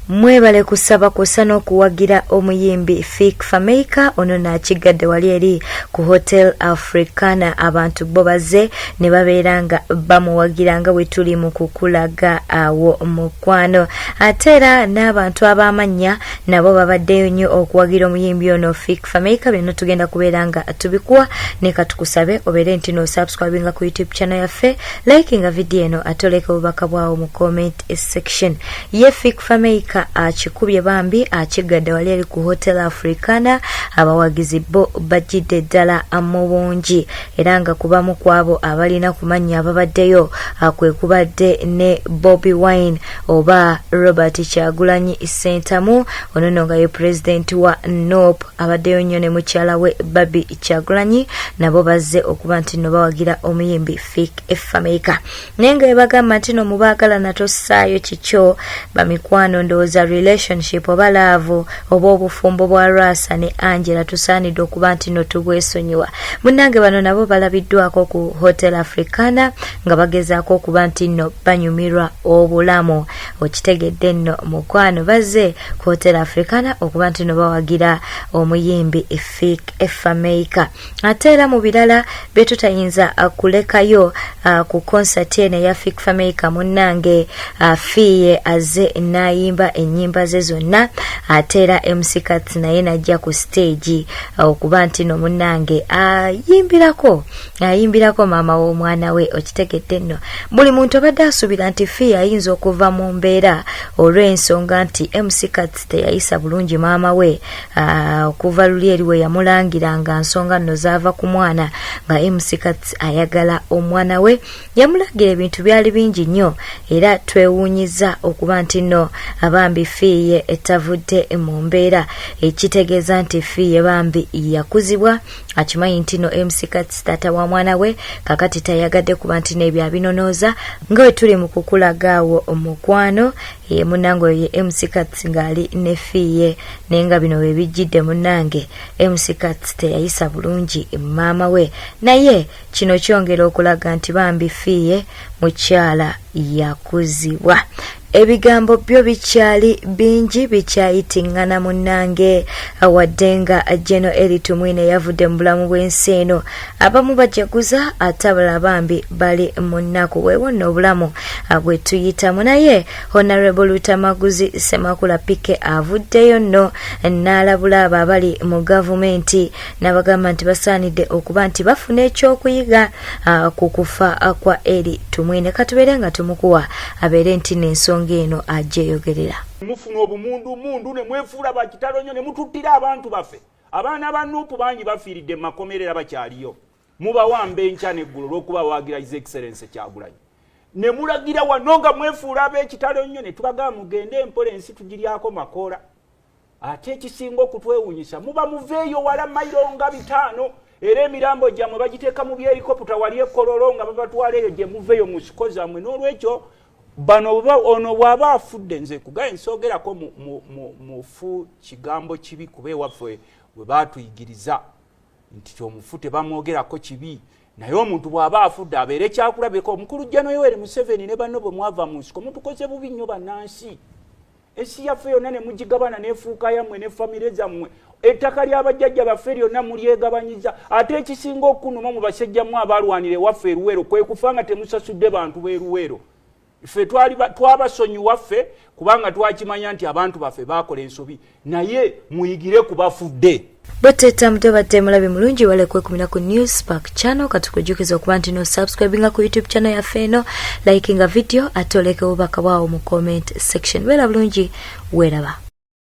Mwebale kusaba kwossa n'okuwagira omuyimbi Fik Fameica ono n'akiggadde wali eri ku Hotel Africana abantu bo bazze ne babeera nga bamuwagira nga bwe tuli mu kukulaga awo mukwano ate era n'abantu ab'amannya nabo babaddeyo nnyo okuwagira omuyimbi ono Fik Fameica byonna tugenda kubeera nga tubikuwa ne katukusabe obeere nti n'osubscribinga ku YouTube channel yaffe likinga vidiyo eno ate oleka obubaka bwawo mu comment section ye Fik Fameica akikubye bambi akiggadde wali eri ku Hotel Africana abawagizi bo bajjidde ddala mu bungi era nga kubamu kwabo abalina ku mannya ababaddeyo kwe kubadde ne Bobi Wine oba Robert Kyagulanyi Ssentamu ono nno nga ye pulezidenti wa NUP abaddeyo nnyo ne mukyala we Barbie Kyagulanyi nabo bazze okuba nti nno bawagira omuyimbi Fik Fameica naye nga bebagamba nti no mubaagalana tossaayo kikyo bamikwano ndowooza relationship oba laavu oba obufumbo bwa Lwasa ne Angela tusaanidde okuba nti no tubwesonyiwa munnange bano nabo balabiddwako ku Hotel Africana nga bagezaako okuba nti nno banyumirwa obulamu okitegedde nno mukwano bazze ku Hotel Africana okuba nti no bawagira omuyimbi Fik Fameica ate era mu birala bye tutayinza kulekayo ku konsati eno eya Fik Fameica munnange Fiye azze n'ayimba ennyimba ze zonna ate era MC Kats naye n'ajja ku siteegi okuba nti no munnange ayimbirako ayimbirako maama w'omwana we okitegedde nno buli muntu abadde asuubira nti Fiye ayinza okuva mu mbeera olw'ensonga nti MC Kats teyayisa bulungi maama we okuva luli eri we yamulangira nga nsonga nno zaava ku mwana nga MC Kats ayagala omwana we yamulangira ebintu byali bingi nnyo era twewuunyiza okuba nti nno bambi Fiiye etavudde mu mbeera ekitegeeza nti Fiiye bambi yakuzibwa akimanyi nti no MC Kats taata wa mwana we kakati tayagadde kuba nti n'ebyo abinonooza nga we tuli mu kukulaga awo omukwano ye munnange oyo ye MC Kats ng'ali ne Fiiye naye nga bino we bijjidde munnange MC Kats teyayisa bulungi maama we naye kino kyongera okulaga nti bambi Fiiye mukyala yakuzibwa ebigambo byo bikyali bingi bikyayitiŋŋana munnange wadde nga General Elly Tumwine yavudde mu bulamu bw'ensi eno abamu bajaguza ate abalala bambi bali mu nnaku weewo nno obulamu bwe tuyitamu naye Honorable Lutamaguzi Ssemakula PK avuddeyo nno n'alabula abo abali mu gavumenti n'abagamba nti basaanidde okuba nti bafuna ekyokuyiga ku kufa kwa Elly Tumwine katubeere nga tumukuwa abeere nti n'ensonga eno agyeyogerera. Mufuna obumundu mundu ne mwefuula bakitalo nnyo ne mututtira abantu baffe. Abaana ba NUP bangi bafiiridde mu makomera era bakyaliyo. Mubawamba enkya n'eggulo olw'okuba bawagira His Excellency Kyagulanyi. Ne mulagira wano nga mwefuula ab'ekitalo nnyo ne tubagamba mugende empola ensi tugiryako makoola. Ate ekisinga okutwewuunyisa muba muveeyo wala mayiro nga 5 era emirambo gyammwe bagiteeka mu byerikoputa wali e Kololo nga babatwala eyo gye muveeyo mu nsiko zammwe. N'olwekyo bano ono bw'aba afudde nze kugaye nsoogerako mufu kigambo kibi kuba ewaffe we baatuyigiriza nti omufu tebamwogerako kibi naye omuntu bw'aba afudde abeere kyakulabika. Omukulu General Yoweri Museveni ne banno bwe mwava mu nsiko mutukoze bubi nnyo bannansi. Ensi yaffe yonna ne mugigabana n'efuuka yammwe ne famire zammwe. Ettaka ly'abajjajja baffe lyonna mulyegabanyiza. Ate ekisinga okunuma mu basajjamu abalwanira ewaffe eruweero kwe kufa nga temusasudde bantu b'eruweero. Ffe twabasonyiwa ffe kubanga twakimanya nti abantu baffe baakola ensobi naye muyigire ku bafudde. Bweteta muto badde mulabi mulungi wale kwekumira ku News Spark channel katukujukiza okuba nti no subscribinga ku YouTube channel yaffe eno likinga video ate oleke obubaka bwawo mu comment section. Beera bulungi weeraba.